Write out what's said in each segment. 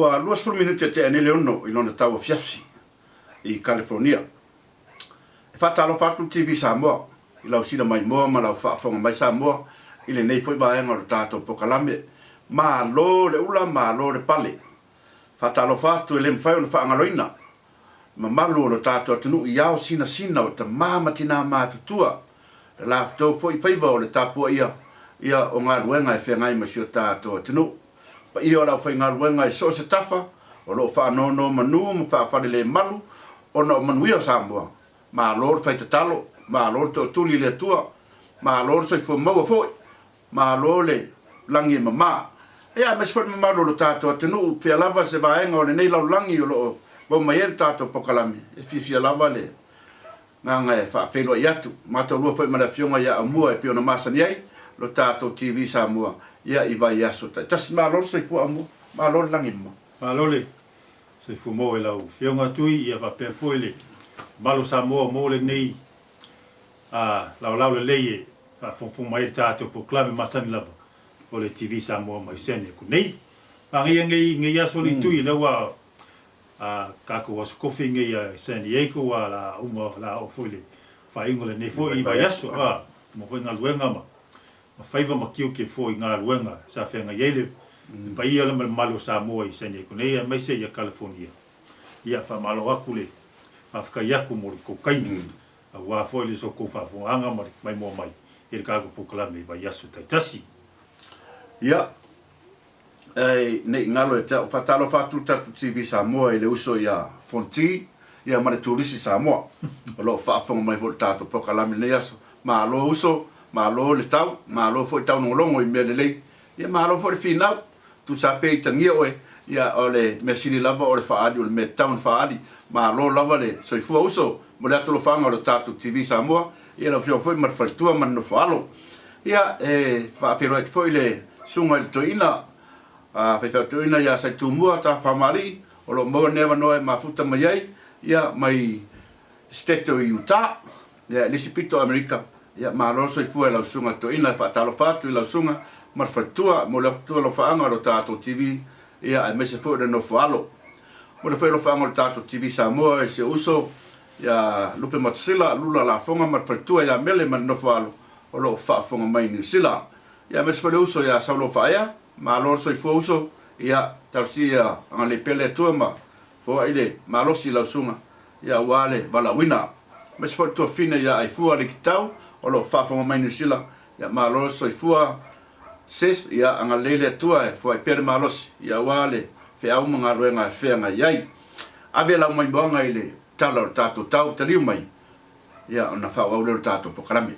Ua 20 minute tea nei le 6 i lona tau afiafi i California. E faatalofa atu le TV Samoa i lau sila maimoa ma lau faafofoga mai Samoa i lenei foi vaega o le tatou polokalame. Malo le ula, malo le pale. Faatalofa atu e le mafai ona faagaloina mamalu o lo tatou atunuu i ao sinasina o tama ma tina matutua, le lafotou foi faiva o le tapuaia ia o galuega e feagai ma si o tatou atunuu. Paia o le aufaigaluega i so o se tafa o lo o faanonomanu ma faafalelemalu ona o manuia o Samoa, malo le fai tatalo, malo le tootuli i le Atua, malo le soifua maua foi, malo le lagi e mama. Ia aemaise foi le mamalu o lo tatou atunuu, fea lava se vaega o lenei lalolagi o lo o maua mai ai le tatou polokalame, e fiafia lava le agaga e faafeiloai atu. Matou foi ma le Afioga ia Aumua e pei ona masani ai lo tatou TV Samoa ia i vaiaso taitasi. Malo le soifua Aumua, malo le lagi e mama. Malo le soifua maua i lau Afioga Tui ia faapea foi le mamalu o Samoa mo lenei laolao lelei e faafogafoga mai ai le tatou polokalame masani lava o le TV Samoa mai San Diego nei. Manaia nei aso le Tui lea ua tatou aso kofi nei i San Diego ua la uma la oo foi le faaiuga o lenei foi vaiaso a uma foi galuega ma faiva ma tiute foi i galuega sa feagai ai le paia ma le mamalu o Samoa i San Diego nei aemaise ia California. Ia faamalo atu le faafetai atu mo le tou taimi aua foi le so tou faafofogaaga ma le maimoa mai i le tatou polokalame i vaiaso taitasi. Ia, Ae ne i galo ia te au. Faatalofa atu le tatou TV Samoa i le uso ia Fonti ia ma le Turisi Samoa o lo o faafofoga mai foi i le tatou polokalame i lenei aso. Malo uso, malo le tau, malo foi taulogologo i mea lelei, ia malo foi le finau. Tusa pe itagia oe, ia o le mea sili lava o le faaali o le mea e tatau ona faaali. Malo lava le soifua uso mo le atolofaga o le tatou TV Samoa, ia lau afioga foi ma le faletua ma le nofo alo. Ia, e faafeiloai atu foi le Susuga i le Toeaina, Faifeau Toeaina ia Saitumua Tafamaalii, o lo o maua lenei avanoa e mafuta mai ai, ia, mai Setete o Utah, ia, i le isi pito o Amerika. Ia, malo le soifua i lau Susuga i le Toeaina, e faatalofa atu i lau Susuga ma le faletua, mo le atu alofaaga o le tatou TV, ia, aemaise foi o le nofo alo. Mo le foi alofaaga o le tatou TV Samoa i si ou uso, ia Lupe Matasila, Lula Lafoga ma le faletua ia Mele ma le nofo alo, o lo o faafofoga mai i Niu Sila. Ia aemaise foi le uso ia Saulo Faaea, malo le soifua uso, ia talosia ia agalelei pea le Atua ma foai le malosi i lau susuga, ia aua le valaauina. Aemaise foi le tuafafine ia Aifua Alikitau o lo o faafofoga mai i Niu Sila, ia malo le soifua sis, ia agalelei le Atua e foai pea le malosi, ia aua le feau ma galuega e feagai ai. Ave lau maimoaga i le tala o le tatou tau taliu mai, ia ona faaauau lea o le tatou polokalame.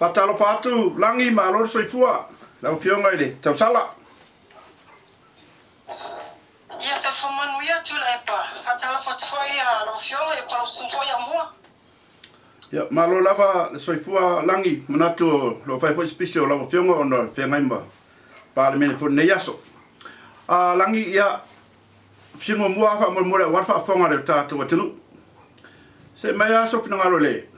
Faatalofa atu Lagi, malo le soifua, lau Afioga i le Tausala. Ia soifua manuia Tuilaepa. Faatalofa atu foi i lau Afioga, ia Palaususu foi Aumua. Ia, malo lava le soifua Lagi, manatu o lo o fai foi se pisi o lau Afioga ona o le feagai ma Palemene foi i lenei aso. A Lagi, ia, fesili muamua lava faamolemole aua le faafofoga a le tatou atunuu. Se mai lava sou finagalo i le,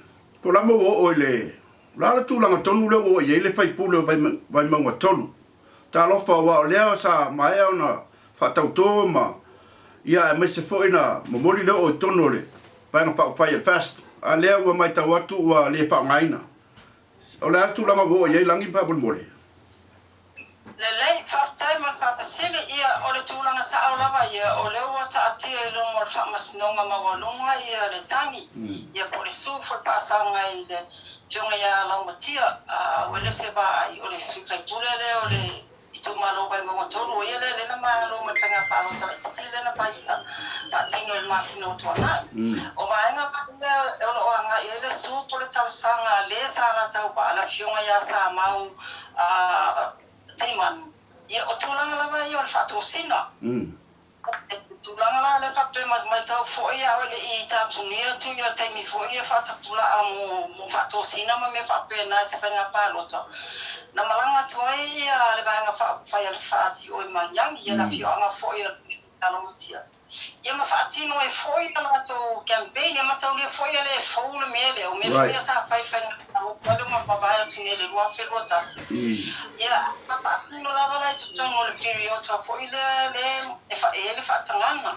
po o le a mea ua oo i le, o le a le tulaga tonu lea ua oo i ai le sui usufono o Vaimauga 3. Talofa aua o lea sa maea ona faatauto ma ia aemaise foi na momoli le oo i totonu o le Vaega Faaupufai a le FAST, a lea ua matau atu ua le faaaogaina. O le a le tulaga ua oo i ai Lagi faamolemole? Lelei, faafetai mo le faafesili. Ia, o le tulaga sao lava ia, o lea ua taatia i luma o le Faamasinoga Maualuga ia le tagi, ia po o le sue foi faasaga i le Afioga ia Laumatia Uelese Vaai, o le sui faipule lea o le itumalo o Vaimauga 3, o ia lea lea na malo mai le faiga palota laitiiti lea na fai faatino i le masina ua tuanai. O vaega lea o lo o agai i ai le sue po o le talosaga a le sa latau vaa, le Afioga ia Samau Timani. Ia, o tulaga lava ia o le faatosina. O le tulaga la lea faapea matau foi au e le i tapunia atu ia taimi foi ia faatapulaa mo faatosina ma mea faapena i se faiga palota. Na malaga atu ai ia le Vaega Faaupufai a le FAST i o i Magiagi, ia le afioaga foi o Laumatia, ia ma faatino ai foi ia latou campaign. Ia mataulia foi e le fou le mea lea, o mea foi ia sa fai i le faiga palota lea ua mavae atu nei i le 2021. Ia, a faatino lava la i totonu o le piriota foi lea lea e e i ai le faatagaga.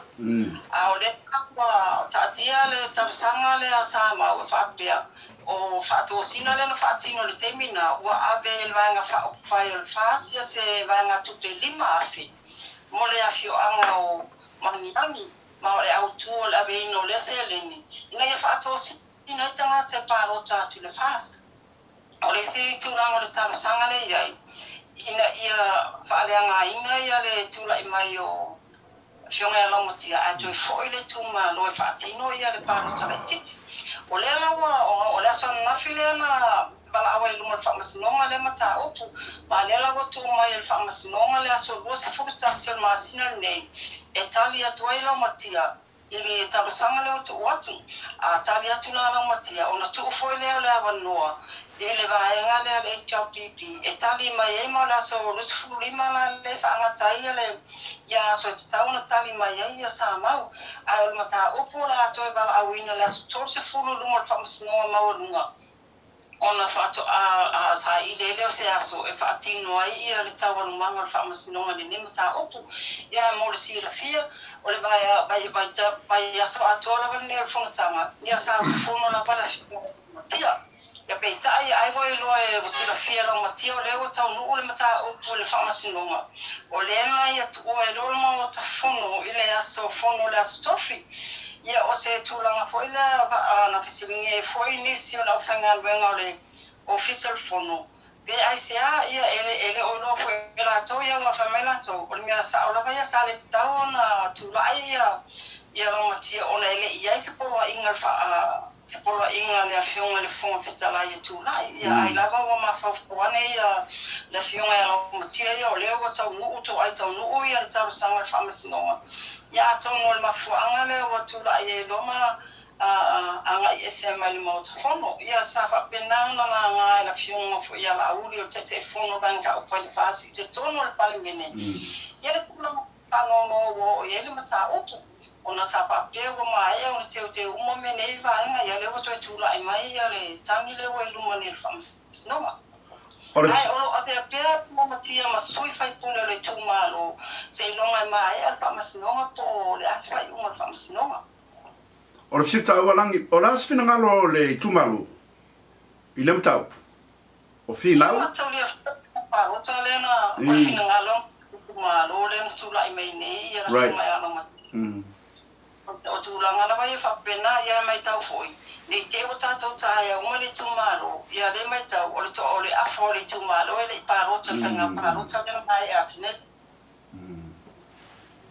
A o lea ua taatia le talosaga lea a Samau e faapea, o faatosina lea na faatino i le taimi na, ua ave e le Vaega Faaupufai o le FAST ia se vaegatupe 5,000 mo le afioaga o Magiagi, ma o le autu o le aveina o lea seleni ina ia faatosina ai tagata e palota atu i le FAST. O le isi tulaga o le talosaga lea e i ai, ina ia faaleagaina ia le tulai mai o Afioga ia Laumatia ae toe foi le itumalo e faatino ia le palota laitiiti. O lea la ua, o le aso ananafi lea na valaau ai i luma o le Faamasinoga lea mataupu, ma o lea la ua tuu mai e le Faamasinoga le aso 21 o le masina lenei e tali atu ai Laumatia I le talosaga lea ua tuu atu, a tali atu la Laumatia, ona tuu foi lea o le avanoa i le vaega lea a le HRPP e tali mai ai ma o le aso 25 la lea e faagata ai le ia aso e tatau ona tali mai ai ia Samau. Ae o le mataupu o le a toe valaauina i le aso 30 i luma o le Faamasinoga Maualuga. Ona faatoa saili ai lea o se aso e faatino ai ia le taualumaga o le faamasinoga i lenei mataupu. Ia mo le silafia, o le vaiaso atoa lava lenei o le fonotaga, ia sa usufono lava le Afioga i Laumatia. Ia peitai, ai ua iloa e ua silafia e Laumatia o lea ua taunuu le mataupu i le faamasinoga, o lea na ia tuua ai loa le Maota Fono i le aso fono o le Aso Tofi. Ia, o se tulaga foi lea na fesiligia ai foi nisi o le aufaigaluega o le Ofisa o le Fono, pe aisea, ia, e le o iloa foi e latou, ia, ua fai mai latou, o le mea sao lava ia, sa le tatau ona tulai ia ia Laumatia ona e le i i ai se poloaiga se poloaiga a le Afioga i le Fofoga Fetalai e tulai, ia, ai lava ua mafaufau ane ia le Afioga ia Laumatia ia, o lea ua taunuu, toai taunuu ia le talosaga o le Faamasinoga. Ia atonu o le mafuaaga lea ua tulai ai loa ma agai ese mai le Maota Fono. Ia sa faapena ona laga e le Afioga foi ia Laauli o le Taitaifono o Vaega Faaupufai le FAST i totonu o le Palemene ia le tulaga faanoanoa ua oo i ai le mataupu ona sa faapea ua maea ona teuteu uma mea nei vaega, ia lea ua toe tulai mai ia le tagi lea ua i luma nei o le Faamasinoga. Ae o lo o avea pea Laumatia ma sui faipule o le itumalo seiloga e maea le faamasinoga po o le a se faaiuga o le faamasinoga. O le fesili taua Lagi, o le a se finagalo o le itumalo i lea mataupu? O finau? Ia mataulia foi le palota lea na, o le finagalo o le itumalo lea na tulai mai nei ia le afioga ia Laumatia. O tulaga lava ia faapena, ia matau foi, ne i te i ua tatou taea uma le itumalo, ia lea matau, o le toa o le afa o le itumalo e le i palota i le faiga palota lea na maea atu nei.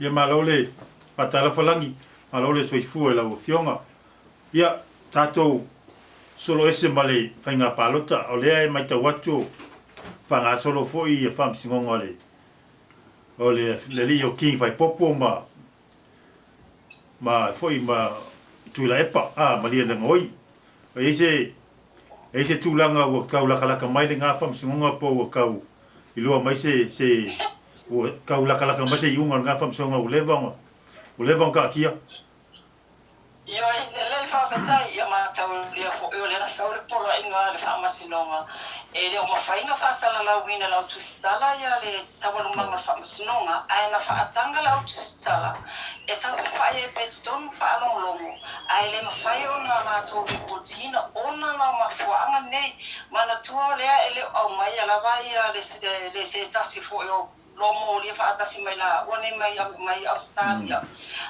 Ia malo le faatalofa Lagi, malo le soifua i lau afioga. Ia tatou. solo ese ma le faiga palota, o lea e matau atu o faagasolo foi ia faamasinoga o le o le alii o King Faipopo ma ma foi ma Tuilaepa, a Malielegaoi. E i ai se e i ai se tulaga ua tau lakalaka mai lena faamasinoga po ua tau iloa mai se se ua tau lakalaka mai se iuga o lena faamasinoga ua leva ona ua leva ona taatia? Ioe, lelei faafetai ia mataulia foi o lea na sau le poloaiga a le Faamasinoga e le o mafai ona faasalalauina lau tusitala ia le taualumaga o le Faamasinoga ae na faataga lau tusitala e saofafai ai pea i totonu faalogologo ae le mafai ona latou lipotiina ona la mafuaaga nei manatua o lea e le o aumaia lava ia le se tasi foi o lo molia faatasi mai laua nei mai mai Ausetalia,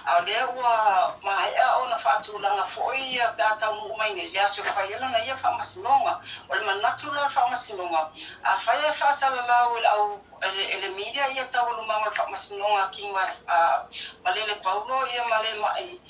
a o lea ua maea ona faatulaga foi ia pe a taunuu mai nei le aso e fai ai lana ia faamasinoga. O le manatu la o le faamasinoga, afai e faasalalau e le au e le media ia taualumaga o le faamasinoga a King Malele Paulo ia ma le mai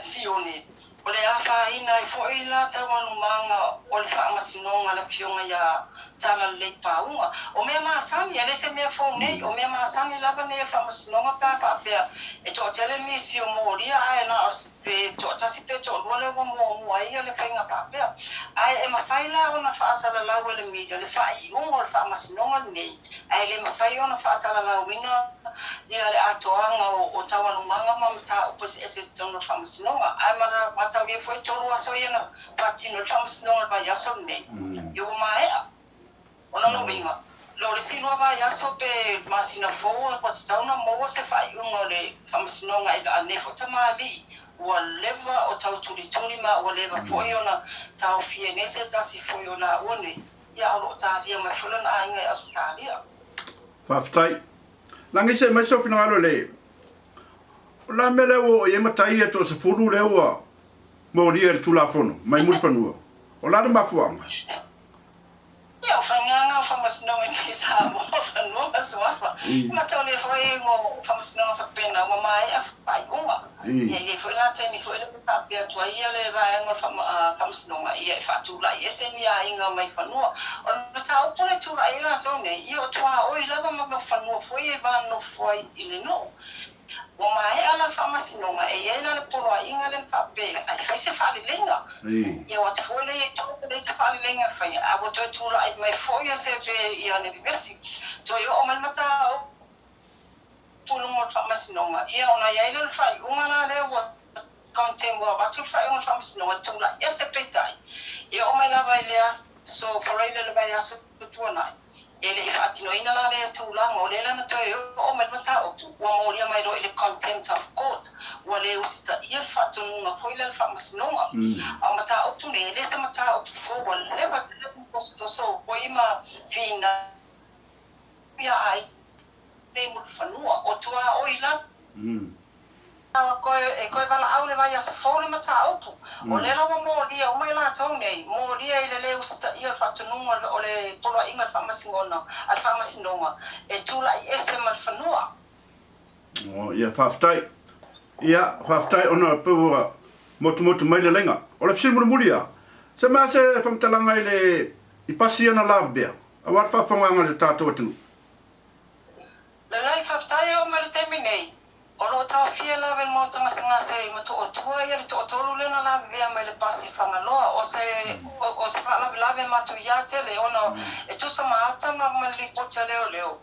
Sione, o le afaina ai foi la taualumaga o le faamasinoga a le Afioga ia Talalelei Pauga. O mea masani, e le se mea fou nei, o mea masani lava nei a le faamasinoga pe a faapea e toatele nisi o molia ae na o pe toatasi pe toalua lea ua muamua ai le faiga faapea. Ae e mafai la ona faasalalau e le media le faaiuga o le faamasinoga lenei ae le mafai ona faasalalauina ia le atoaga o taualumaga ma mataupu eseese i totonu o le Faamasinoga. Ae mataulia foi e tolu aso ia na faatino ai le Faamasinoga i le vaiaso lenei, ia ua maea. O lona uiga, o le isi lua vaiaso pe masina fou ua tatau ona maua se faaiuga o le Faamasinoga i lenei foi tamalii ua leva o tautulituli ma ua leva foi ona taofia nei se tasi foi o laua nei. Ia, a o lo o talia mai foi lona aiga i Ausetalia. Faafetai. Lagise mai sou finagalo i le O le a mea lea ua oo i ai matai ia toasefulu lea ua molia i le Tulafono mai Mulifanua? O le a le mafuaaga? Ia, o faigaga o faamasinoga i Samoa, fanua ma suafa. E mataulia foi mo faamasinoga faapena ua maea faaiuga. Ia, e i ai foi la taimi foi lea e faapea atu ai ia le vaega o le faamasinoga, ia e faatulai ese ni aiga mai fanua. O le mataupu lea e tulai ai latou nei, ia o tuaoi lava ma fanua foi e va nofo ai i le nuu. Ua maea la le faamasinoga, e i ai la le poloaiga lea na faapea ai fai se faaleleiga. Ia o atu foi lea i tua e leai se faaleleiga e faia, ae ua toe tulai mai foi ia se ia le vevesi. Toe oo mai le mataupu i luga o le faamasinoga, ia ona i ai lea o le faaiuga la lea ua contempt, ua avatu le faaiuga o le faamasinoga e tulai ese peitai, e oo mai lava i le aso Faraile o le vaiaso tuanai, E le i faatinoina la lea tulaga, o lea la na toe oo mai le mataupu, ua molia mai loa i le Contempt of Court, ua le usitaia le faatonuga foi lea a le Faamasinoga. A o mataupu nei, e le se mataupu fou, ua leva tele ona tosotoso foi ma finau ia aiga nei mo le fanua, o tuaoi lava. E toe valaau le vaiaso fou le mataupu. O lea la ua molia uma i latou nei, molia i le lē usitaia o le faatonuga o le poloaiga a le Faamasinoga e tulai ese ma le fanua. Oh, ia, faafetai. Ia, faafetai ona pei ua motumotu mai le laina. O le fesili mulimuli lava, se mea se faamatalaga i le i pasi ana lavevea, aua le faafofogaaga a le tatou atunuu? Lelei, faafetai e oo mai le taimi nei, O lo o taofia lava e le Maota Gasegase i Motootua ia le toatolu lea na lavevea mai le pasi Fagaloa. O se o se faalavelave matuia tele ona e tusa ma ata ma ma le lipoti a leoleo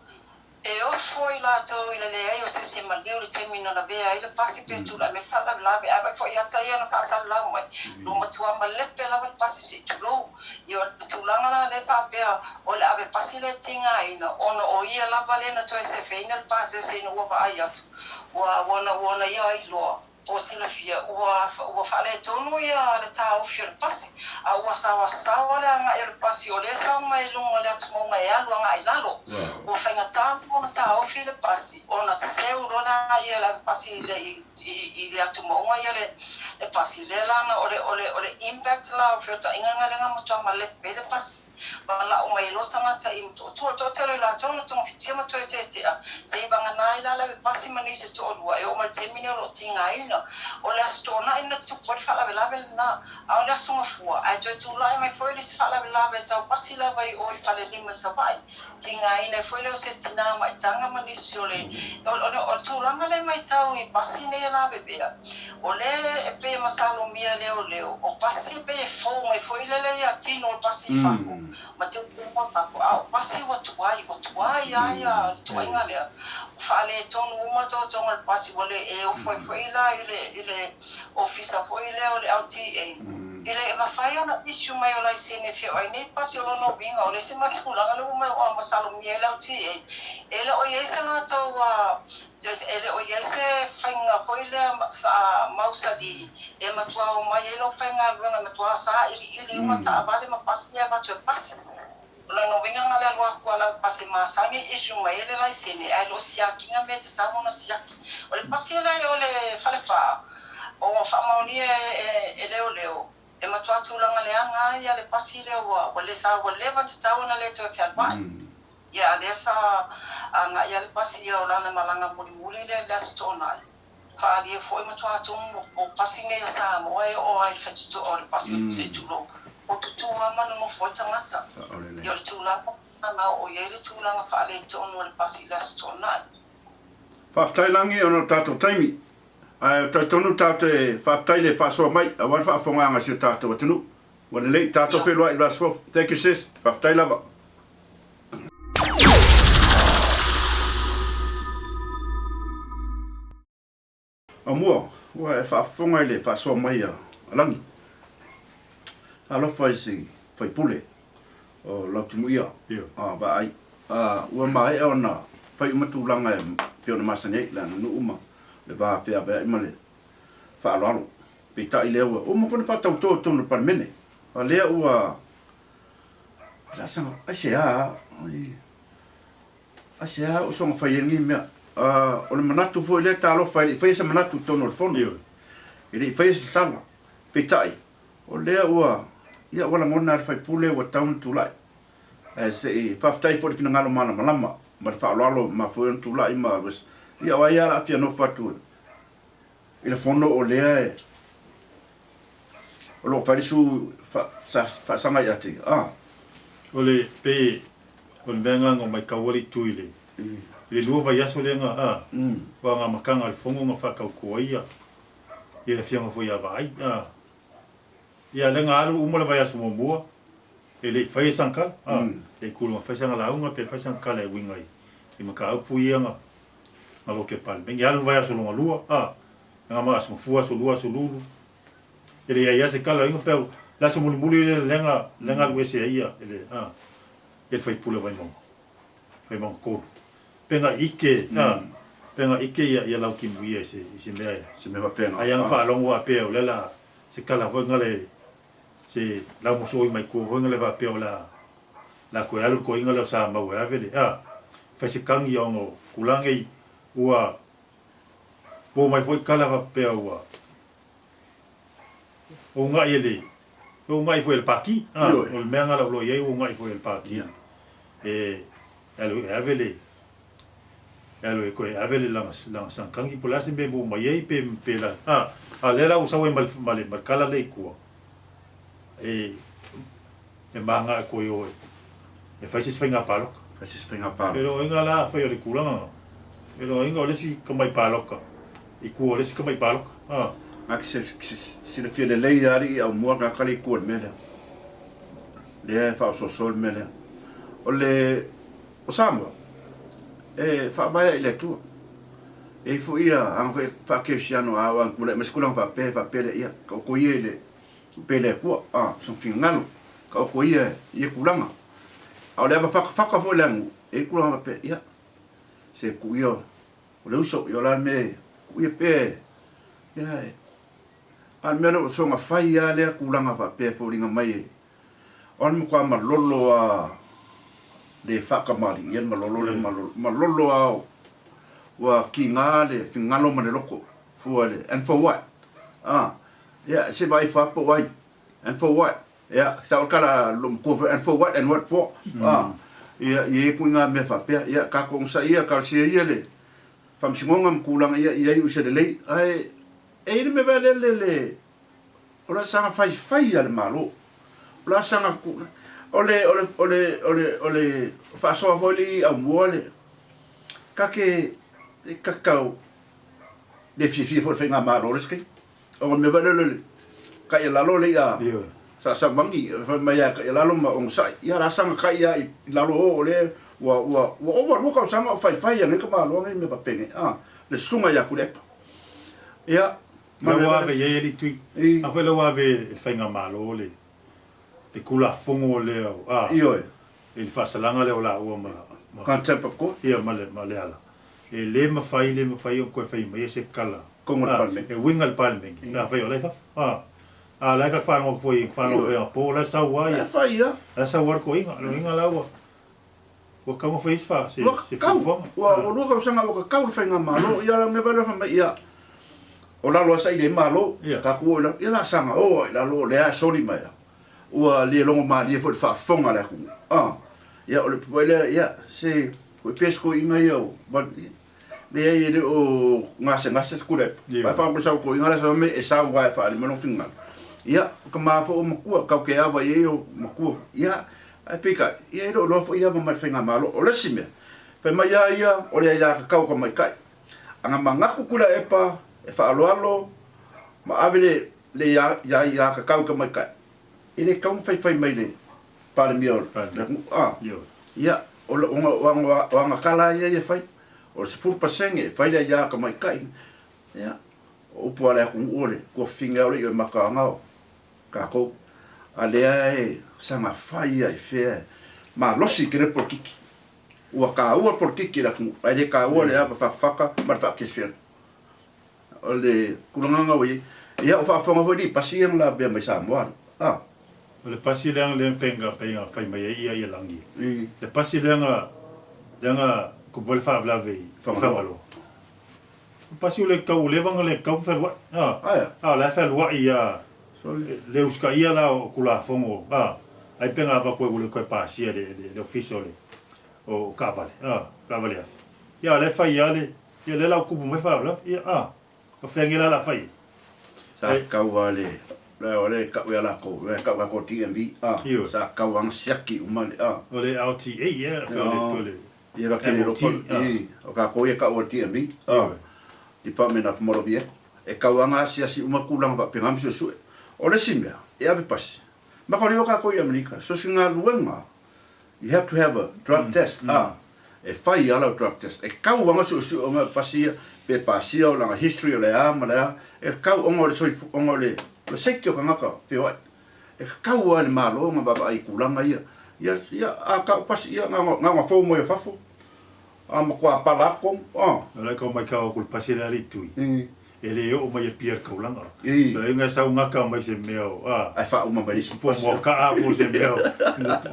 e ofo i latou i le leai o se isi e maliu i le taimi na lavea ai le pasi pe tulai mai le faalavelave. Ae vaai foi ata ia na faasalalau mai, ua matua malepe lava le pasi se i tulou. Ia o le tulaga la lea faapea o le ave pasi lea tigaina ona o ia lava lea na toe sefeina le pasese ina ua vaai atu ua ua na ua na ia iloa po o silafia ua ua faaletonu ia le taofi o le pasi a ua saoasaoa le agai o le pasi o lea e sao mai i luga o le atumauga e alu agai i lalo ua faigata ona taofi le pasi ona seu loa lea le ave pasi i le i le atumauga ia le le pasi lea la na o le o le o le impact la o feotaiga nga lea nga matua malepe le pasi ma lau mai loa tagata i Motootua. Toatele o i latou na togafitia ma toe tetea se i vagana ai la le pasi ma nisi e toalua e oo mai le taimi nei o lo o tigaina. O le Aso Toonai na tupu ai le. le faalavelave lena. A o le Aso Gafua, ae toe tulai mai foi le isi faalavelave e tau pasi lava i o i Falelima i Savaii, tigaina ai foi lea o se tina maitaga ma nisi o le O le tulaga lea e matau i pasi nei e lavevea, o lea e pei e masalomia e leoleo, o pasi e pei e fou mai foi lele ia tino o le pasi i fafo ma teuteuga o fafo, a o pasi ua tuai, ua tuai lava ia le tuaiga lea, ua faaletonu uma totoga o le pasi, ua le e ofo ai foi la i le i le ofisa foi lea o le LTA, e le mafai ona issue mai o laisene e feoai nei pasi. O lona uiga, o le isi ma tulaga lea ua masalomia ai le LTA, E le o i ai se latou e le o i ai se faiga foi lea mausali e matua omai ai lau faigaluega e matua sailiili uma taavale ma pasi e avatu e pasi. O lona uiga na o le alu atu a lau pasi masani issue mai ai le laisene ae le o siakiina mea e tatau ona siaki. O le pasi lea o le Falefa ua faamaonia e leoleo e matua tulaga leaga ai le pasi lea ua le sa ua leva ona tatau ona le toe fealuai. Ia, a lea sa agai lava le pasi ia o lana malaga mulimuli lea i le Aso Toonai. Faaalia foi matua tumu o pasi nei a Samoa e oo ai i le faitotoa o le pasi se i tulou, o tutū lava ma nonofo ai tagata. Ia, o le tulaga lena na oo i ai le tulaga faaletonu o le pasi i le Aso Toonai. Faafetai Lagi ona o le tatou taimi. Ae talitonu tatou te faafetai i le faasoa mai aua le faafofogaaga a si o tatou atunuu. Ua lelei tatou feiloai i le Aso Fou. Thank you sis. Faafetai lava. Aumua, ua e faafofoga i le faasoa mai a Lagi. Talofa i si faipule o Lautimuia a Vaai. Ua maea ona fai uma tulaga e pei ona masani ai le aganuu ma le va feaveai ma le faaaloalo. Peitai lea ua uma foi ona faatauto i totonu o le Palemene. A lea ua Aisea? Aisea ua soona fai ai lenei mea? O le manatu foi lea, talofa e le i faia se manatu i totonu o le Fono. E le i faia se tala. Peitai, o lea ua, ia ua lagona e le sui usufono ua tatau ona tulai. Ae se i faafetai foi i le finagalo malamalama ma le faaaloalo ma mafua ai ona tulai ma, ia o ai lava o le a fia nofo atu i le Fono o lea e O lo o fai le su faasaga ia te ia. Ah. O le, pe, o le mea nga nga maitau ali tu i le, i le lua vaiaso lea nga, ah, wa nga makanga le fono nga whakauko ai ia, ia le afioga foi ia Vaai, ah. Ia le nga alu uma le vaiaso muamua, e le i whai e sangkala, ah, le i kulu nga whai sanga launga, pe whai sangkala e winga i, i mataupu ia nga, nga loke palemenge. Alu le vaiaso longa lua, ah, nga ma aso mafua, aso lua, aso lulu, E leai lava se kala inga pe le aso mulimuli lea lea na lea na alu ese ai ia le a e le faipule o Vaimauga Vaimauga 3 pe na ike a pe na ike ia ia Lautimuia i se i se mea e Se mea faapena ai ana faalogo faapea o lea la se kala foi na le se laumosoi mai tua foi na le faapea o le a le a toe alu le toeaina lea o Samau e ave le a fai se kagi ona o tulaga nei ua maua mai foi kala faapea ua Ua unaʻi e le, ua unaʻi foi e le Pākī. A, o le mea lena o lo o i ai ua unaʻi foi e le Pākī. E alu e ave le, e alu e toe ave le lana, lana sagatagi po o le a se mea e maua mai ai pe, pe la, a, a o lea la ua sau ai ma le, ma le, ma le kala lea i tua, e, e māga e koe o e, e fai se isi faiga palota. Fai se isi faiga palota. E loa la afai o le tulaga na, e loa o le isi tamai palota i tua o le isi tamai palota. A. Na ke silafia lelei a alii aumua tagata lea i tua i le mea lea. Lea e faaosoosoa le mea lea. O le, o Samoa, e faavae i le Atua. E i ai foi ia aga foi faa-kerisiano a oo ina tulai mai se tulaga faapea, e faapea lea, ia, taoto ia i le Pe le Atua, a, sona finagalo, taoto ia i ia tulaga. A o le ava fatafata foi i le aganuu, e i ai tulaga faapea, ia, se tuu ia o le uso, ia o le a le mea e tuu ia pea e, ia, e, a o le mea lea o soona fai lava lea tulaga faapea e foliga mai e, o le matua malolo lava le faatamalii ia le malolo lea malolo, malolo lava ua kiga le finagalo ma le loto fua i le, and for what? A, Ia, se vaai fa po o ai. And for what? Ia, sa o kala lo matua foi, and for what and what for? Ah, ia, ia e kui ngā mea faapea. Ia, kākou onosai ia, talosia ia le faamasinoga ma tulaga ia, ia iu i se lelei. Ae, e i ai le mea vae lea le, le, O le a saga faifai a le Malo. O le a saga o le o le o le o le o le faasoa foi le i aumua le ka ke ka kau le fiafia foi le faigamalo le isi taimi. O le mea foi lele le kai i lalo le i'a sa saumagi fai mai a kai i lalo ma onosai. Ia la saga kai ia i lalo o o le ua ua ua ova lua tausaga o faifai anei ka malo nei mea faapene a le susuga ia Tuilaepa. Ia ma le ua ave i ai alii Tui. A foi la ua ave e le faigamalo le le Tulafono lea a Ioe. I le faasalaga lea o laua ma ma Contempt of Court. Ia ma le ma Leala. E le mafai le mafai ona toe fai maia se tala Kongo le Palemene. E uiga i le Palemene pe afai o la e i fafo. A a la e ka faalogo atu foi faalogo foi anapo o la e sau lava ia. La e fai lava. La e sau lava le toeaina. O le uiga la ua ua tatau ona fai ai se fa se se fuafuaga. Ua ua lua tausaga ua tatau le faigamalo ia la mea foi lea fai mai ia o lalo lava saili ai malo tatou o i lalo ia la saga o i lalo o lea e soli mai a ua le logo malie foi i le faafofoga a le atunuu. A, ia, o le upu foi lea, ia, se, koe pea se toeaina ia o, leai e le o gasegase se Tuilaepa. Ae faamolemole sau toeaina la e sau mai e sau lava e faaali mai lona finagalo. Ia, o tama foi o matua, tatou te ava i ai o matua foi. Ia, ae peitai, ia e le o iloa foi ava mai le faigamalo. O le isi mea, fai mai lava ia, o le aiatatau a tamaitai. Ana manatu Tuilaepa e faaaloalo ma ave le le aiatatau i tamaitai, e le tatau ona faifai mai le Palemia o le atunuu. A, ia, o ana tala lava ia e fai, o le 10% e fai le aia a tamaitai. Ia, o upu a le atunuu o le tuafafine lava o le ioe-mataga o tatou. A lea e saga fai lava i fea e malosi tele le polokiki. Ua taua le polokiki i le atunuu, ae le taua le ava fatafata ma le faakerisiano. O le tulaga lena ua i ai. Ia, ua faafofoga foi alii pasi ia na lavea mai Samoa, a. O le pasi lea lea pei na pei na fai mai ai ia Lagi. Le pasi lea na lea na tupu ai le faalavelave i Fagaloa. O pasi ua le tatau ua leva ona le tatau ona fealuai. A. A o la e fealuai a le usitaia la o Tulafono a ai pe na avatu ai ua le toe pasia e le Ofisa o le o taavale a taavale afi. Ia a o la e fai lava le Ia lea la ua tupu mai faalavelave. Ia a, o fea nei la o le a fai ai? Sa tatau lava le, o lea e tau ia latou, o lea e tau latou DMV, a, sa tatau lava ona siaki uma le, a. O le LTA, ia, pe o le, pe o le Ia ka kele MOT, a. O tatou ia e tau o le DMV, a, Department of Motor Vehicle, e tatau lava ona asiasi uma tulaga faapena ma suesue. O le isi mea, e ave pasi, matou tatou i Amerika, so o se galuega You have to have a drug test, a, e fai lava lau drug test. E tatau lava ona suesue uma pasi ia, pe pasia o lana history o le a ma le a, e tatau ona o le soifua, ona o le safety o tagata feoai. E tatau lava i le Malo ona vaavaai i tulaga ia. Ia, ia, a tau pasi, ia, na ona fou mai o fafo, a matua pala atu tonu, a. O lea tau matau atu i le pasi lea a le Tui. E le oo mai Apia i le taulaga. Leai e sau gata mai se mea o, a. Ae faauma mai le isi pasi. Po o Moakaa po o se mea o,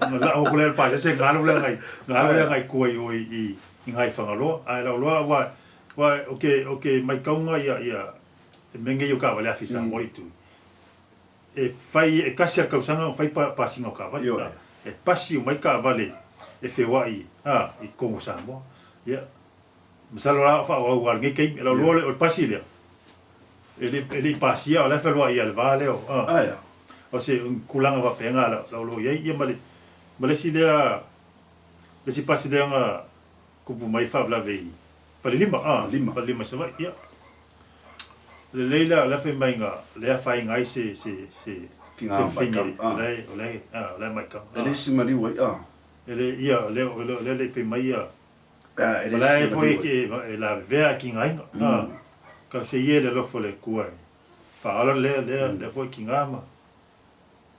ona la'o atu lea e le pasese ona alu lea agai, ona alu lea agai tua i o i i Fagaloa. Ae lau iloa aua, aua ou te, ou te maitauga ia, ia mea nei o taavale afi i Samoa i Tui, e fai, e tasi lava i le tausaga ona fai pasiga o taavale. E pasi uma ai taavale e feoai, a, i totonu o Samoa. Ia. Masalo la o faaauau lava i lenei taimi. O lau iloa o le pasi lea, e le e le i pasia, o la e fealuai i le va lea o, a, o se tulaga faapena lau iloa i ai. Ia ma le, ma le isi lea, le isi pasi lea na tupu mai faalavelave i Falelima, a, Falelima i Savaii. Ia, lelei la, o la e fai mai na, le afaina ai se, se, se, se fafine, o la e, o la e, a, o la e maitau. E le isi maliu ai, a. E le, ia, o lea, o lea e le i fai mai ia, O la e foi e lavevea e kigaina. Talosia ia i le alofa o le Atua e faaola lea lea lea foi kiga ma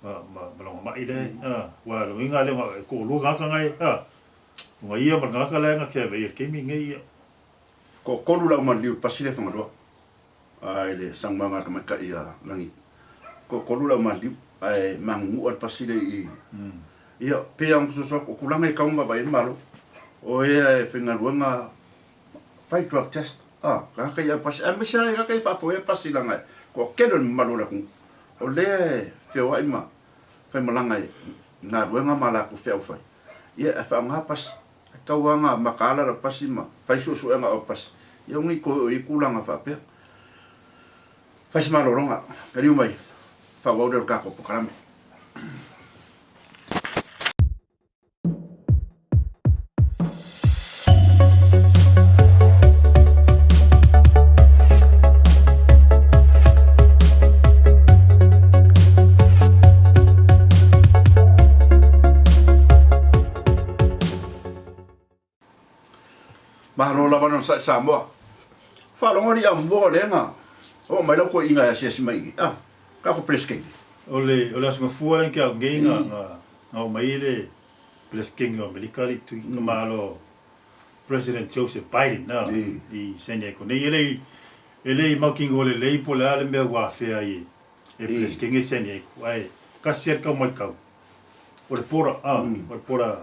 ma ma lona ma'i lea aua o le uiga lea e toalua tagata na e o ia ma le tagata la e na te ave i le taimi lenei ia. Toatolu lau maliliu i le pasi lea i Fagaloa i le saunoaga a le tamaitai ia Lagi. Toatolu lau maliliu ae magunuua le pasi lea i Ia, pei lava ona fesoasoani atu, o tulaga e tatau ona vaavaai i ai le Malo. O e e faigaluega fai drug test, a, tagata ia pasi, aemaise lava tagata ia e faafoea pasi leaga e toatele o le mamalu o le atunuu o lea e feoai ma faimalaga i galuega ma latou feau fai. Ia, ae faaaoga pasi. E tatau lava ona mataala lau pasi ma fai suesuega o pasi, ia aua ne i toe oo i ai tulaga faapea. Fai se malologa, taliu mai. faaauau lea o le tatou polokalame. Malo lava le onosai Samoa. Faalogo alii amua o lea na oo mai lau toeaina e asiasi mai i i. Kako Peresetene. O le o le Aso Gafua lea ke au nei na na na oo mai ai le Peresetene o Amerika alii tui ka malo President Joseph Biden na i San Diego nei. E le e le i mautinoa lelei po o le a le mea ua afea ai e Peresetene San Diego ae kasi lava le kau mai kau. O le pora, a, o le pora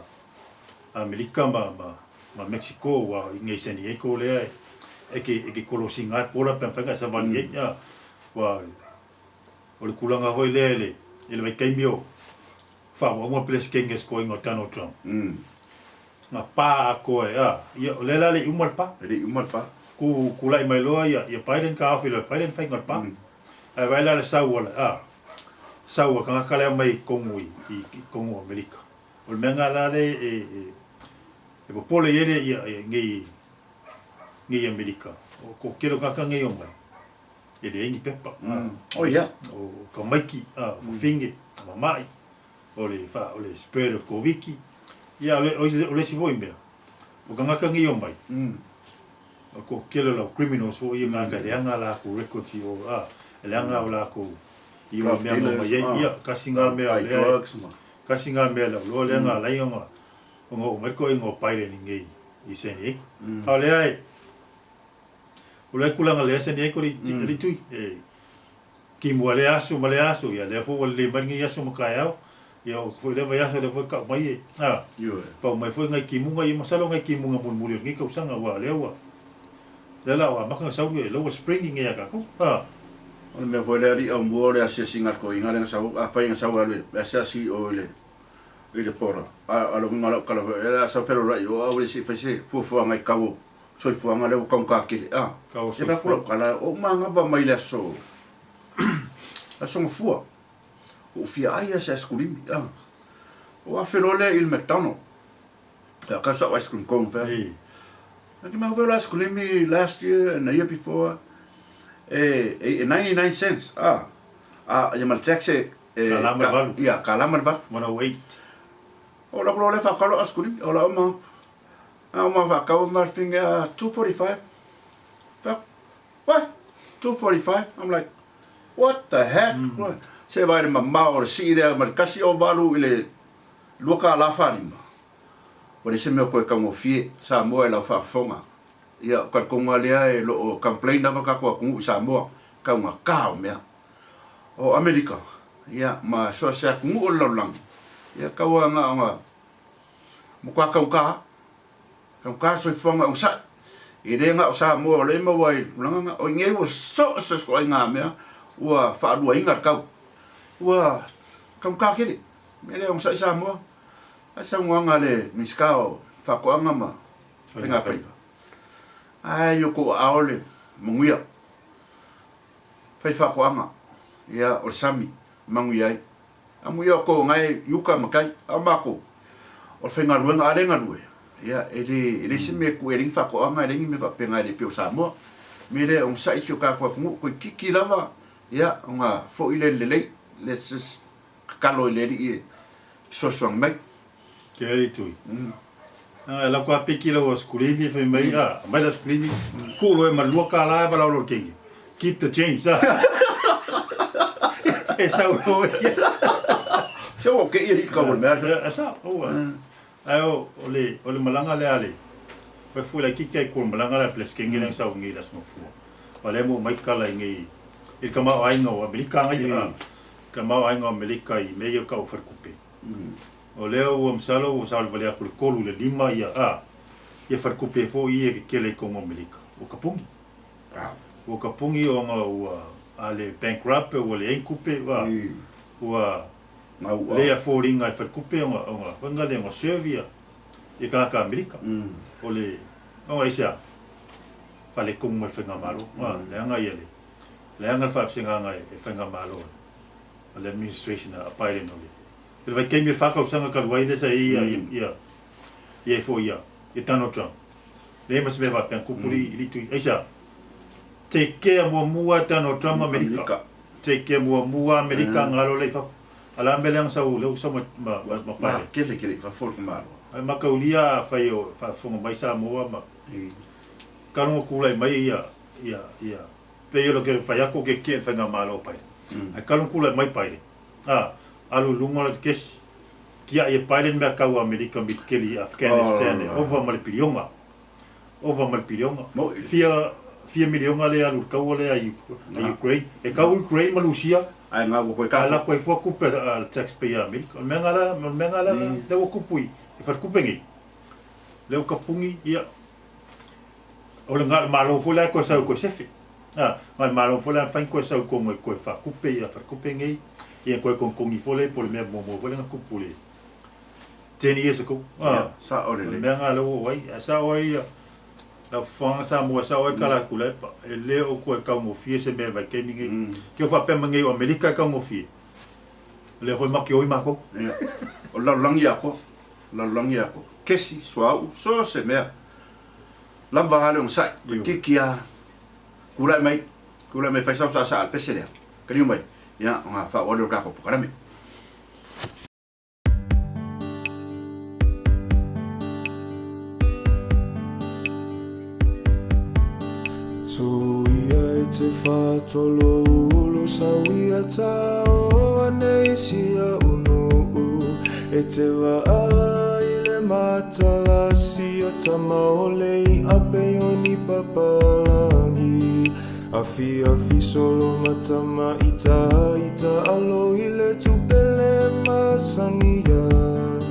Amerika ma, ma, ma Mexico, ua i nei San Diego lea e, e ke, e ke kolosiga ai le pora pe mafai ona e savali ai, a, ua, o le tulaga foi lea i le, i le vaitaimi o faaauauga Peresetene sikoiga o Donald Trump. Na pa atoa e, a, ia, o lea la e le i uma le pa. E le i uma le pa. Ku, kula'i mai loa ia, ia Biden taofi loa e Biden faiga o le pa. Ae vaai la le sau a le, a, sau a tagata lea mai totonu i, i, i totonu o Amerika. O le mea lena la lea e, e, e popole i ai le, ia, ia, nei, nei Amerika. O ko tele o tagata nei omai, e leai ni pepa, a, Oh, ia. o tamaiti, a, o fafine, o mama'i, o le, fa, o le spread o le Koviti. Ia, o le, o le isi foi mea, o tagata nei omai, O ko kele o lau criminals foi ia ngaka e leaga a lakou records i o a e leaga o lakou i o mea ma mai ai ia kasi nga mea lea kasi nga mea lau loa lea nga lai ona ona oo mai le koʻiga o Biden i nei i San Diego a o lea e o lea tulaga lea San Diego le tui e Kimua lea aso ma lea aso, ia lea foi ua lelei mai lenei aso ma taeao, ia o foi lea vaiaso lea foi kau mai e, a, pau mai foi nai kimuga, ia masalo nai kimuga mulimuli o lenei tausaga, aua o lea ua, lea la ua amata ona sau le lower spring i nei a tatou, a. O le mea foi lea alii aumua o le asiasiga a le toeaina lea na sau, afai na sau e alu e asiasi i o i le i le pora, a o le uiga o lau tala foi, o le a sau felorai i o ae ua le se i fai se fuafuaga i tau o soifuaga lea ua taugata tele a. Tau o E fai atu lau tala, o ou manava mai le aso, aso Gafua, ua ou fia ai lava i se aisikulimi a. Ou afe loa lea i le McDonald, ia kau sau ice cream cone fea. Ai te mau le aisikulimi last year and the year before, e, e 99 cents a. A ia ma le tax e, e, Kalama le valu. Ia, kalama le valu. 108. O lau loa lea whakalo lou aisikulimi, o lau ma. A uma whakau ma finger 245. Fuck. What? 245? I'm like, what the heck? Se vaai le mamao o le sii lea mai le 108 i le $2.45. Ua leai se mea o toe taugofie Samoa i lau faafofoga. Ia, o talitonu lava lea e lo o complain lava tatou atunuu i Samoa, taugata o mea. O Amerika, ia, ma so o se atunuu o le lalolagi, ia, tau lava na ona matua taugata. Taugata le soifuaga onosai. E le na o Samoa o lea e maua ai i le tulaga lena. O i inei ua so o se ituaiga mea ua faaluaina le tau. Ua taugata tele. O le mea lea onosai Samoa. Ai saunoaga a le Minisita o Faatoaga ma Faigafaiva. Ai i o tou aao le manuia. Fai faatoaga. Ia o le sami manuia ai. Amuia o tou na e i uka ma tai, a o matou, o le faigaluega a le galue, ia, e le, e leai se mea e tuu e leai ni faatoaga, e leai ni mea faapena e le pei o Samoa. O le mea lea, onosai si o tatou atunuu, toeitiiti lava, ia, ona foi lea i le lelei, let's just tatalo i le Alii e fesoasoani mai. Ke alii tui. A lau ka piki lau askulimi fai mai a mai la askulimi ku loe ma lua kala e balao lo kenge. Keep the change a. E sau loe. Se o ke ia ka o mea. E sa o. Ai o o le o le malanga le ale. Pai fu la kiki ai ko malanga la ples kenge la sau ngi la sno fu. Wa le mo mai kala ngi i ka ma ai ngo Amerika ngai a. Ka ma ai ngo Amerika i me yo ka o farkupe. O lea ua masalo ua savalivali atu i le 3 i le 5 ia a ia falekupe foi ia e kekele i Kongo Amerika. Ua kapugi. Ua kapugi ona ua a le bankrupt ua leai ni kupe a ua lea foliga e falekupe ona ona faiga lea ona serve ia ia tagata Amerika. O le ona aisea? Faaletonu mai le faigamalo. Leaga ia le leaga le faavesegaaga e faigamalo. a le administration a Biden o le i le vaitaimi o le fa tausaga talu ai lea sa i ai ia ia i ai foi ia ia Donald Trump. Leai ma se mea faapea na tupu i le itu aisea? Take care muamua Donald Trump Amerika. Take care muamua Amerika ona alo lea i fafo. A o le a mea lea na sau lea ua sau ma ma ma Biden. Tele tele i fafo le tamaloa. Ae mataulia afai o faafofoga mai Samoa ma talu ona tulai mai ia ia ia pei o le fai atu o ke ke le faigamalo o Biden. Ae talu ona tulai mai Biden a alu i luga le kesi tiai e Biden mea tau a Amerika militeli i Afghanistan e ova ma le piliona. Ova ma le piliona. Fia fia miliona lea e alu i le taua lea a Ukraine. E tau Ukraine ma Lusia. Ae gau ua koe tatou. Ae lako ai fua tupe a le taxpayer a Amerika. O le mea na la, o le mea na la lea ua tupu i faletupe nei. Lea ua tapuni, ia, o le na o le Malo foi la e toe sau e toe sefe. A, na o le Malo foi la e mafai ona toe sau i totonu e toe faatupe ia faletupe nei, ia toe togitogi foi lea po o le mea muamua foi lea na tupu i le 10 years ago. A, sao lelei. O le mea na lea ua oo ai. Ae sao ai ia lau fofoga Samoa, e sao ai tala a Tuilaepa, e le o toe taugofie se mea i le vaitaimi nei. Ke o faapea mai nei o Amerika e taugofie, o lea foi matou te oi matou. Ia, o le lalolagi atoa, o le lalolagi atoa, kesi, suauu, so o se mea, lava lava le onosai, toeitiiti lava, tulai mai, tulai mai e fai sau saasaa a le pese lea, taliu mai, ia, ona faaauau lea o le tatou polokalame. Tuia e te whatolo ulu sawia tao nei sia unu e te waa i le matalasi o tamaole i ape o ni papalangi Afiafi solo ma tama ita ita alo i le tupele masani ai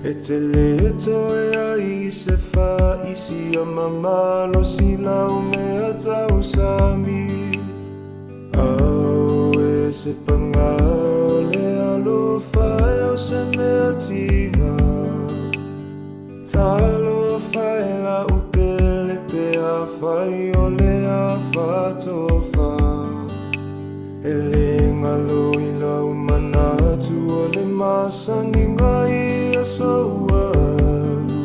E te le toe ai i se fa isi a mamalosi lau mea tausami Au e se panga o le alofa e o se mea tiga Talofa e la'u pele pe afai o le afa tofa E le galo i lau manatu o le masaniga i aso ua alu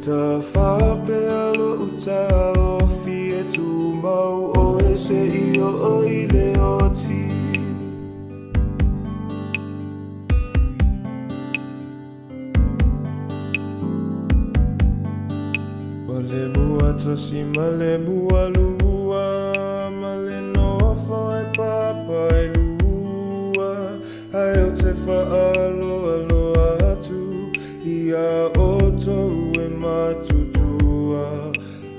Tafapea lo'u taofi e tumau oe se'i oo i le oti. Ma le mua tasi ma le mua lua Ma le nofo e papa e lua Ae o te whaaloaloa atu I a outou e matutua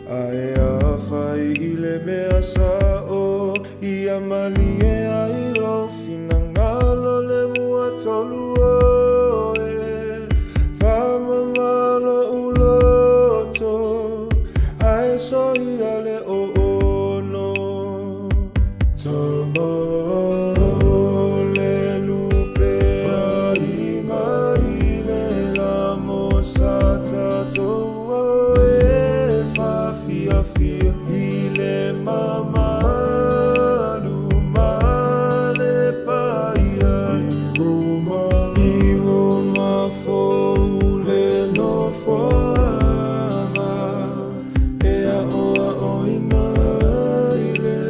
Ae afai i le mea sao Ia malie ai lou finagalo le mua tolu oe Whamama lou loto Ae soia le oono Tama o le lupe aiga i le la mo sa tatou ao e whawhiawhia i le mamalu ma le paia i Roma i Roma fou le nofoaga e aʻoaʻoina i le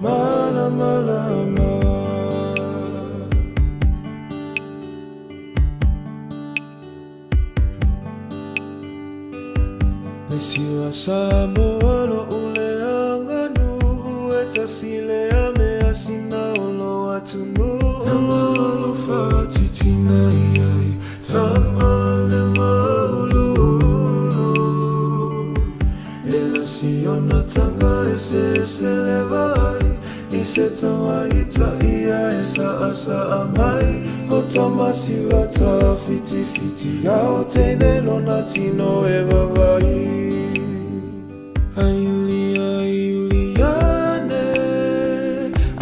malamalama. Le siua Samoa loʻu le aganuu e tasi lea mea sina o lo atunuu. Nama alofa titina i ai tama le mauluulu E lasi ona tanga eseese le vaai I se tamaitaʻi a e saʻasaʻa mai O Tamasiva tawhitiwhiti ao teine lona tino e vavai Aiulia Iuliane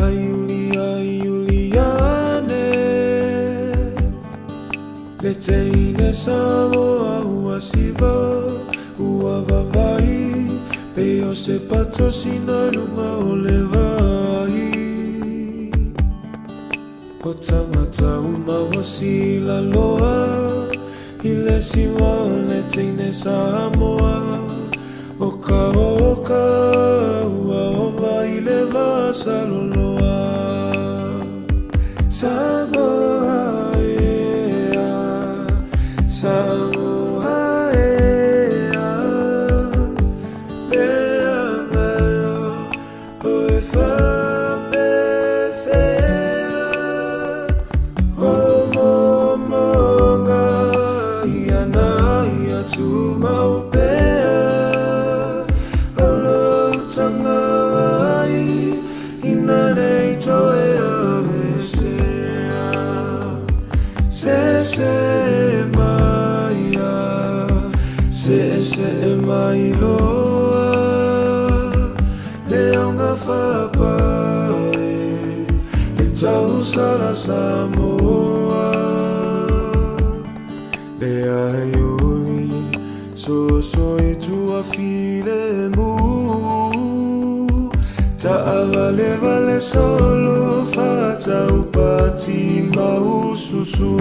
Aiulia Iuliane Le teine Samoa ua siva ua vavai Pei o se patosina luga o le vai. O tangata uma ua sila loa I le siwa o le teine Samoa O ka oka ua ova i le va saloloa Samoa e a Samoa e a Mea ngalo O e faapefea o momoga ia na ia tumau pea O lou tangawai ina nei toe avesea Sese mai a Sese mai loa Le auga faapae E tausala Samoa Le aioli Soso e tuafilemu Taavalevale solo Faataupati maususu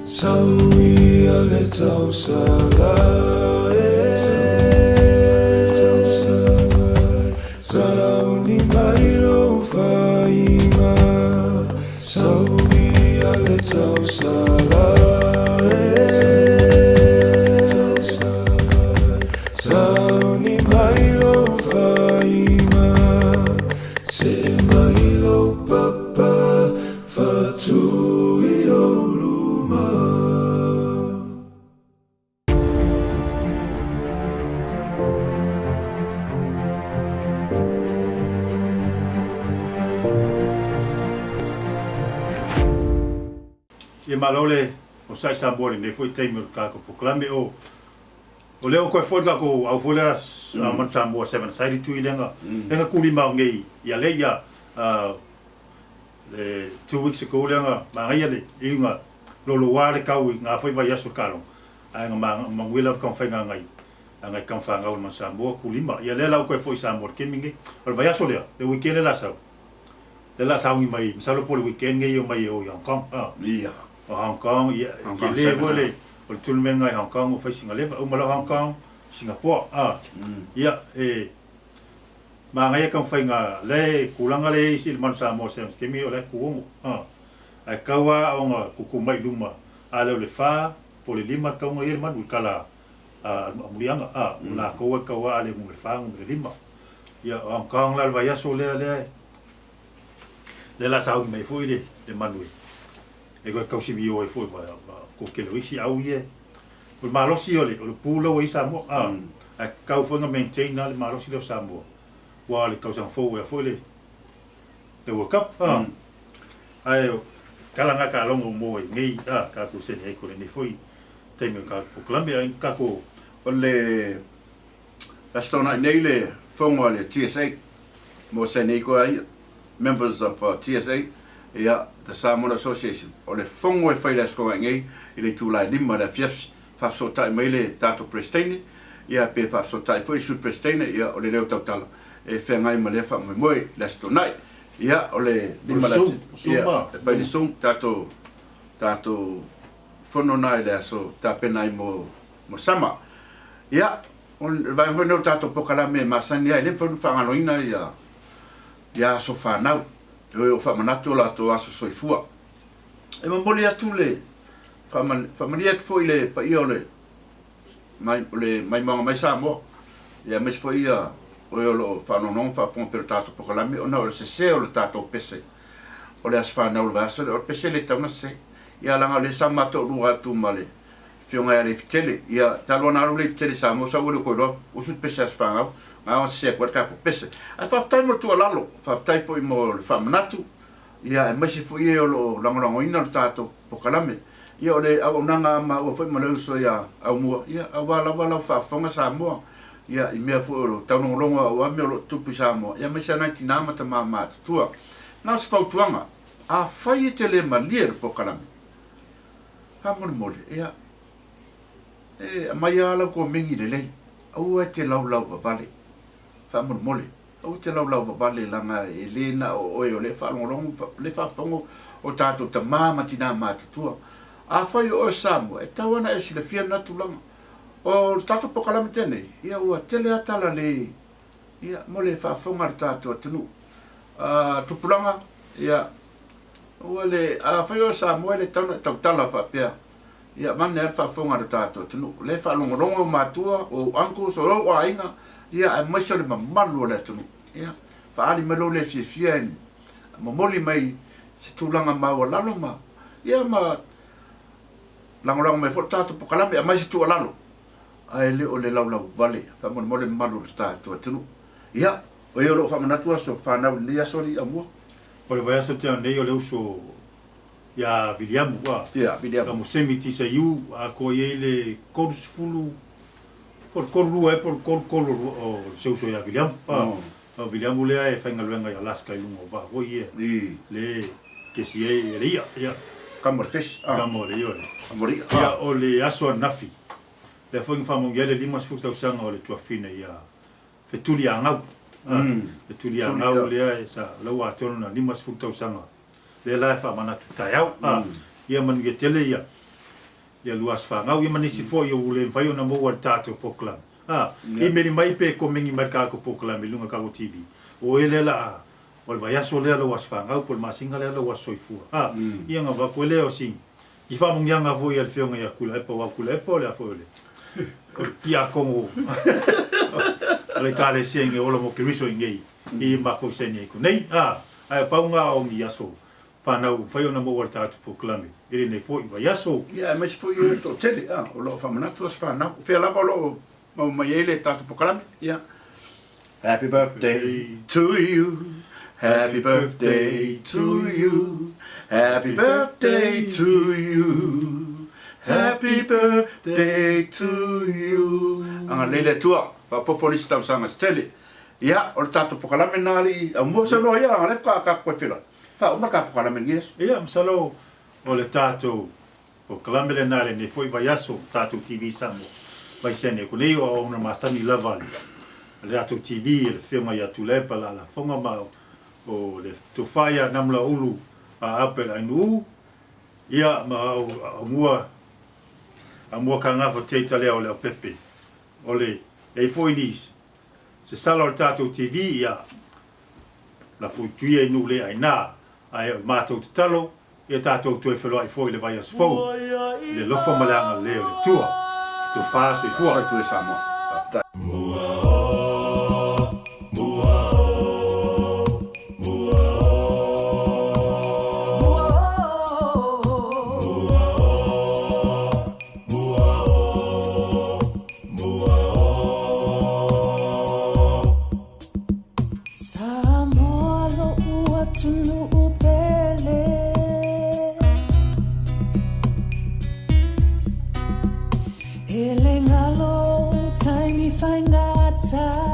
Sauia le tausala e Salauni mai lou faiga Sauia le tausala e Sauni mai lou faiga See mai lou papa Whatu i ou luma. Ia malo le onosai Samoa i lenei foi taimi o le tatou polokalame o o lea ua toe foi le tatou au foi lea Manu Samoa Seven Aside i tui lea na kulima o nei ia lea ia Le 2 weeks ago lea na manaia le iuga loloa le kau i nga foi vaiaso le kaloga ae na manuia lava taumafaiga a nai a nai tama fanau le Samoa kulima ia lea la ua toe foi i Samoa i le taimi lenei. O le vaiaso lea, le weekend lea la sau, lea la sauni mai masalo po o le weekend nei e omai e o i Hong Kong a. Ia. O Hong Kong ia e tele foi le o le tournament lena i Hong Kong ua fai sina leva uma loa Hong Kong, Singapore a. Ia e Manaia taumafaiga le tulaga lea i le Manu Samoa Sevens Kemi o la e tuono a ae tau a ona tutu mai i luma a lea o le fa po o le lima tau ona i ai le manu i kala a muliaga a o latou e tau a a le numera fa numera lima ia o Hong Kong la le vaiaso lea lea lea la sauni mai foi le le manu e e toe tausimio ai foi ma ma toatele o isi au ia o le malosi o le o le pool lea ua i ai Samoa a ae tatau foi ona maintain lava le malosi lea o Samoa aua o le tausaga fou ea foi le le World Cup a ae o tala na ka logo mo i nei a tatou sene ai ko lenei foi taimi o tatou polokalame a tatou O le Aso Toonai nei le fono a le TSA mo sene ai koe ia members of TSA ia the Samoan Association. O le fono e fai i le Aso Toonai nei i le itula e 5 i le afiafi faafesootai mai le tatou Peresitene ia pe faafesootai foi le Sui Peresitene ia o le leo tautala e feagai ma lea faamoemoe i le Aso Toonai. Ia o le 5 i le afiafi ia e fai le Zoom tatou tatou fono na i le aso tapena ai mo mo le sama. Ia o le vaega foi lenei o le tatou polokalame e masani ai, e le mafai ona faagaloina ia ia aso fanau, e o faamanatu o latou aso soifua. E momoli atu le faamalie atu foi i le paia o le mai, o le maimoaga mai Samoa, ia aemaise foi ia oe o lo o faanonono ma faafofoga pea i le tatou polokalame, ona o le sese o le tatou pese o le aso fanau o le vaiaso lea, o le pese le tatau ona sese. Ia leaga o lea sa matou toalua atu ma le Afioga ia Leifitele, ia talu ona alu Leifitele i Samoa sau ua le toe iloa usu le pese aso fanau, na ona sese atu ai le tatou pese. Ae faafetai mo le tuualalo, faafetai foi mo le faamanatu, ia aemaise foi e o lo o lagolagoina le tatou polokalame. Ia o le auaunaga a maua foi ma le uso ia Aumua, ia aua lava lau faafofoga Samoa, ia i mea foi o lo o taulogologo aua mea o lo o tutupu i Samoa, ia aemaise lava nai tina ma tama matutua. Na o se fautuaga, afai e te le malie i le polokalame, faamolemole, ia, e aumai lava lau komeni lelei, aua e te laulau vavale, faamolemole. Aua e te laulau vavale leaga e le na o oe o lea e faalogologo, o lea e faafofoga o tatou tama ma tina matutua. Afai o oe o Samoa, e tatau lava ona e silafia lena tulaga. O le tatou polokalame tenei, ia ua tele lava tala le, ia, mo le faafofoga a le tatou atunuu. A, tupulaga, ia, ua le, afai o oe o Samoa e le tatau ona e tautala faapea, Ia vane lava le faafofoga a lo tatou atunuu. O lea e faalogologo ou matua, o ou uncles, o ou aiga, ia aemaise o le mamalu o le atunuu. Ia, faaali mai lou le fiafia e momoli mai se tulaga maualalo ma, ia ma lagolago mai foi le tatou polokalame, aumai se tuualalo, ae le o le laulau vale faamolemole le mamalu o le tatou atunuu. Ia, o e o lo o faamanatu aso fanau i lenei aso alii aumua. O le vaiaso tea nei o le uso ia Viliamu, ua Kamusemi Tisaiu, atoa i ai le 30, po o le 32 ea po o le 33 o se uso ia Viliamu. O Viliamu lea e faigaluega i Alaska i luga o vaa foi ia, lea e kesi ai e le i'a. Ia. Kama o le fish. Kama o le ioe. Kama o le i'a. Ia, o le aso ananafi, lea foi na faamanuia ai le 50 tausaga o le tuafafine ia Fetuliagau. Fetuliagau lea sa, o la ua atoa lona 50 tausaga. Lea la e faamanatu taeao. A, ia manuia tele ia, ia lua aso fanau, ia ma nisi foi ua le mafai ona maua i le tatou polokalame. A, imeli mai pe komeni mai i le tatou polokalame i luga o le tatou TV. O oe lea la a, o le vaiaso lea lou aso fanau po o le masina lea lou aso soifua. A, ia ona avatu ai lea o si, i faamanuiaga foi a le Afioga ia Tuilaepa aua o Tuilaepa o le a foi o le, o le tiakono o le Ekalesia i nei ola mo Keriso i nei, i makou saini ai konei. A, Ae pau nga o ni aso fanau ua mafai ona maua le tatou polokalame i lenei foi vaiaso. Ia, aemaise foi e toatele, a, o lo o faamanatu aso fanau. O fea lava o lo o maua mai ai le tatou polokalame, ia. Happy birthday to you, happy birthday to you, happy birthday to you, happy birthday to you. Agalelei le Atua, faaopoopo nisi tausaga se tele. Ia, o le tatou pokalame lena alii aumua saunoa ia leaga lea faatoa tatou toe feiloai. Faauma le tatou pokalame i lenei aso. Ia, masalo o le tatou pokalame lena i lenei foi vaiaso, tatou TV Samoa vaisene aku nei o auauna masani lava a le tatou TV e le Afioga ia Tuilaepa Laalafoga ma o le Tofa ia Namulaulu Abel Ainuu, ia ma Aumua Aumua Kagafa Teita lea o Leaupepe. O le, e i ai foi ni se sala o le tatou TV, ia, lafo atu ia i nuu le aina, ae o le matou tatalo, ia tatou toe feloai foi i le vaiaso fou, i le alofa ma le agalelei o le Atua. Tofa soifua. Soifua Samoa. Faafetai. Samoa lo'u atunuu pele E le galo ou taimi faigata.